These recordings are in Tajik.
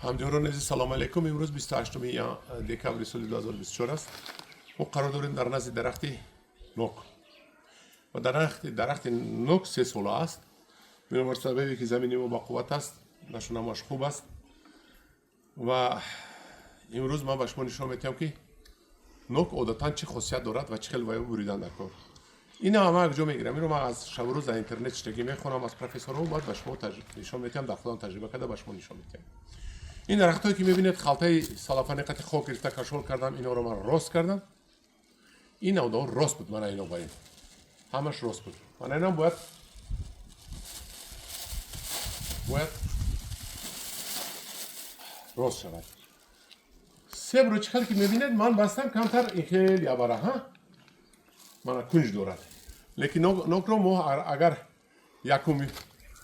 Ҳамдиёрони азиз, салом алейкум. Имрӯз 28 декабри соли 2024 аст. Мо қарор дорем дар назди дарахти нок ва дарахти нок 3 сола аст. Бинобар сабабе ки замини мо бақувват аст, нашунамоаш хуб аст, ва имрӯз ман ба шумо нишон медиҳам, ки нок одатан чӣ хосият дорад ва чӣ хел ваё буридан дар кор. Ина ҳама як ҷо мегирам. Инро ман аз шабу рӯз дар интернет читагӣ мехонам, аз профессорҳо, баъд ба шумо нишон медиҳам. Дар худам таҷриба карда, ба шумо нишон медиҳам. Ин дарахтҳое ки мебинед, халтаи салафани қати хок гирифта, кашол кардам, инҳоро ман рост кардам. Ин навдаҳо рост буд, мана ино ба ин ҳамаш рост буд. Мана инам бояд рост шавад. Себро чӣ хел ки мебинед, ман бастам камтар, ин хел ябара ҳа, мана кунҷ дорад. Лекин нокро мо агар якуми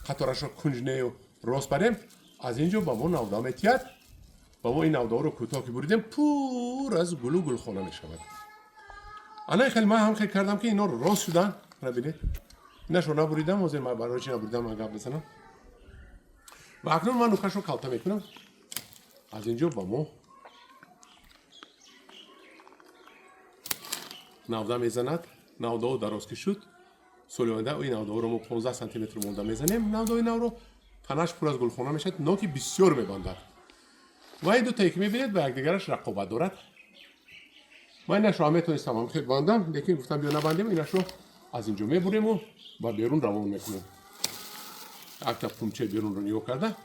қаторашро кунҷ нею рост барем, аз ин ҷо ба мо навда метиҳад ва мо ин навдаҳоро кӯтоҳ ки буридем, пур аз гулу гулхона мешавад. Ана хеле ман ҳам хел кардам, ки ино рост шудан. Мана бинед, инашро набуридам. Ҳозир барои чи набуридам, ман гап мезанам. Ва акнун ман нукашро калта мекунам. Аз ин ҷо ба мо навда мезанад. Навдаҳо дароз ки шуд, соли оянда ин навдаҳоро мо 15 сантиметр монда мезанем. Навдаҳои навро танаш пур аз гулхона мешавад, ноки бисёр мебандад. Ва ин дутае ки мебинед, ба якдигараш рақобат дорад. Ман инашро ҳам метонистам ҳам хел бандам, лекин гуфтам, биё набандем. Инашро аз инҷо мебурему ба берун равон мекунем. Якта пумчаи берунро нигоҳ карда,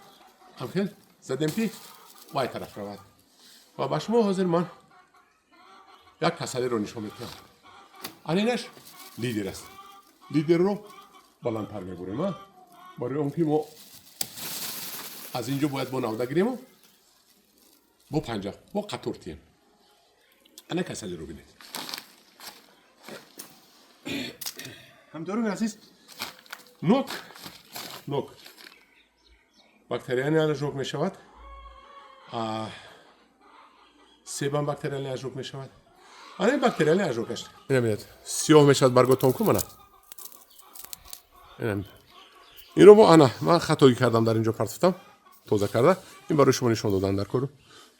ҳамхел задем, ки вай тараф равад. Ва ба шумо ҳозир ман як касалиро нишон медиҳам. Ана инаш лидер аст. Лидерро баландтар мебурем, барои он ки мо аз ин ҷо бояд бо навда гирему бо панҷа бо қатор тием. Ана касалиро бинед, ҳамдорони азиз. Нок бактериальный ожог мешавад, себам бактериальный ожог мешавад. Ана ин бактериальный ожог аш, ина бинед, сиёҳ мешавад барготон ку. Мана инро мо, ана ман хатогӣ кардам, дар инҷо партофтам тоза карда. Ин барои шумо нишон додан дар кор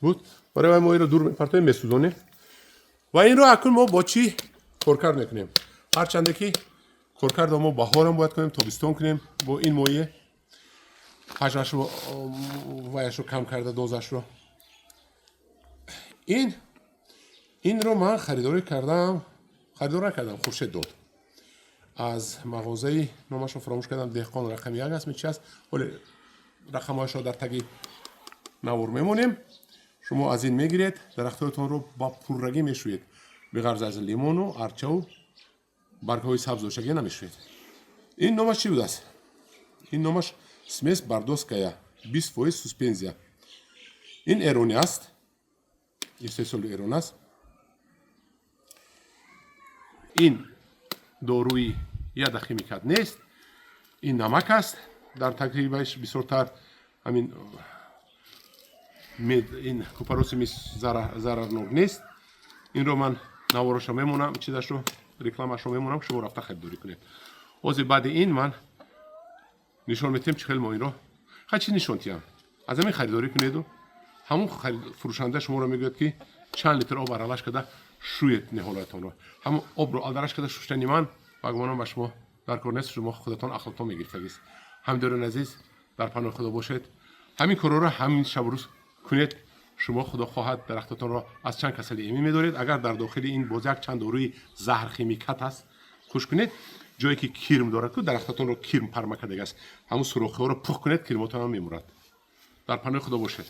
буд. Барои вай мо инро дур мепартоем, месӯзонем. Ва инро акнун мо бо чӣ коркард мекунем? Ҳарчанде ки коркардро мо баҳорам бояд кунем, тобистон кунем, бо ин моеъ ҳаҷмашро, ваяшро кам карда, дозашро. Инро ман харидорӣ кардам, харидор накардам, Хуршед дод аз мағозаи, номашро фаромӯш кардам, Деҳқон рақами як аст, чи аст, ҳоле рақамҳояшро дар таги навор мемонем. Шумо аз ин мегиред, дарахтҳоятонро ба пуррагӣ мешӯед. Биғарз аз лимону арчаву баргҳои сабз доштагӣ намешӯед. Ин номаш чӣ будааст? Ин номаш смесь бордоская, 20% суспензия. Ин эронӣ аст, истеҳсоли Эрон аст. Ин доруи ядохимикат нест, ин намак аст. Дар таркибаш бисёртар ҳамин ин купороси мис зарарнок нест. Инро ман наворошо мемонам, чизашро, рекламашро мемонам, шумо рафта харидорӣ кунед. Ҳозир баъди ин ман нишон метиҳем, чӣ хел мо инро хай чӣ нишон тиҳам. Аз ҳамин харидорӣ кунеду ҳамун фурӯшанда шуморо мегӯяд, ки чанд литр об аралаш карда шӯед ниҳолатонро. Ҳамун обро алдараш карда шуштани ман ба гумонам ба шумо дар кор нест, шумо худатон ақлтон мегирифтагист. Ҳамдиёрони азиз, дар паноҳи Худо бошед. Ҳамин корҳоро ҳамин шабу рӯз кунед, шумо, Худо хоҳад, дарахтатонро аз чанд касали эмин медоред. Агар дар дохили ин боз як чанд доруи заҳрхимикат аст, хуш кунед. Ҷое ки кирм дорад ку, дарахтатонро кирм парма кардагааст, ҳамун сурохиҳоро пух кунед, кирмотонам мемурад. Дар паноҳи Худо бошед.